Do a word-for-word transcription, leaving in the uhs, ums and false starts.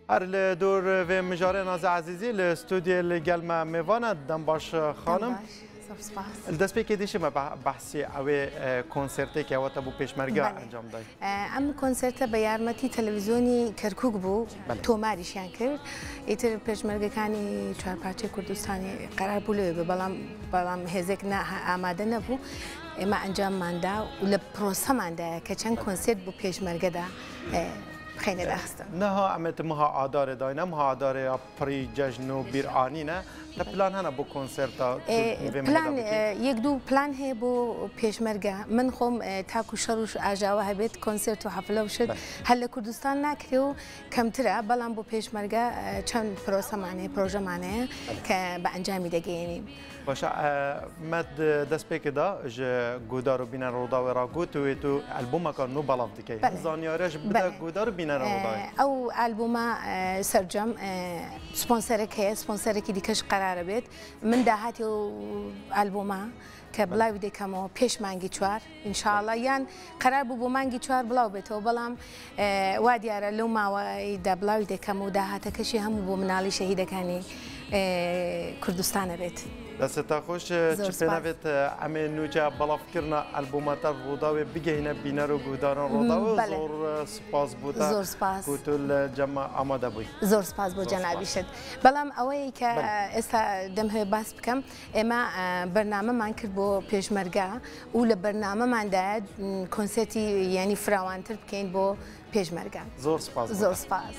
Her li dor vê mijarê Naze Ezîzî li stûdyoyê li gel me mêvan e. Dem baş xanim. Dem baş. Zor spas. Li destpêkê dî jî me beh-, behsî ewê, e, konsertêkê wata bo pêşmerge Belê. encam dayî. E, em konserte bi yarmetî televîzyonî Kerkûk bû, Belê. tomarîşiyan kir. Îtir pêşmergekanî çarparçeyê Kurdistanê qerar bû lê be, belam, belam hêzek ne, amade nebû. Ema encaman da û li proseman de ke çend konsert bo pêşmerge de, e, xeynê daxistin. Niha em ê di meha Adarê dayne, meha Adarê ya pirî cejn û bîranîn e. Te plan hene bo konserta tu E, vê mehê plan, de bikî? e, yek du plan heye bo pêşmerge. Min xwem, e, ta ku şer û ş-, ajawa hebêt, konsert û hefle û şit Belê. her li Kurdistan nakirê û kemtir e. Belam bo pêşmerge, e, çend proseman heye, projeman heye Belê. ke bi encamî de geyînî. Baş e, me di destpêkê de ji guhdar û bîner Rûdawê re got, wê tu albûmeka nû belav dikey. Belê. Hin zanyariya ji bide Belê. guhdar û bîner Rûdawê. E, ew albûma, e, sercem, e, sponserek heye, sponserekî dîke ji qerar e bêt. Min dahatî ew albûma ke Belê. bilawî dikemo pêş mangî çar, înşallah. Yan qerar bû bo mangî çar bilaw bêto, belam, e, wa diyar e, lewma wayî de bilawî dikem û dahateke jî hemû bo minalî şehîdekanî, e, Kurdistan e bêt. Destê te xweş, e, Zor çi spas. pênavêt, e, em ê nûçe belavkirina albûma te Rûdawê bigehîne bîner û guhdaran Rûdawê. Belê. Zor, e, spas bo te Zor spas. ku tu li cem me amade bûyî. Zor spas bo Zor cenabî spas. şit. Belam ew ê ke, Belê. e, êsta dem hê bas bikem, Ême, e, bernameman kir bo pêşmerge û li bernameman de, m, konsertî, yanî firawantir bikeyn bo pêşmerge. Zor spas bo Zor te. spas.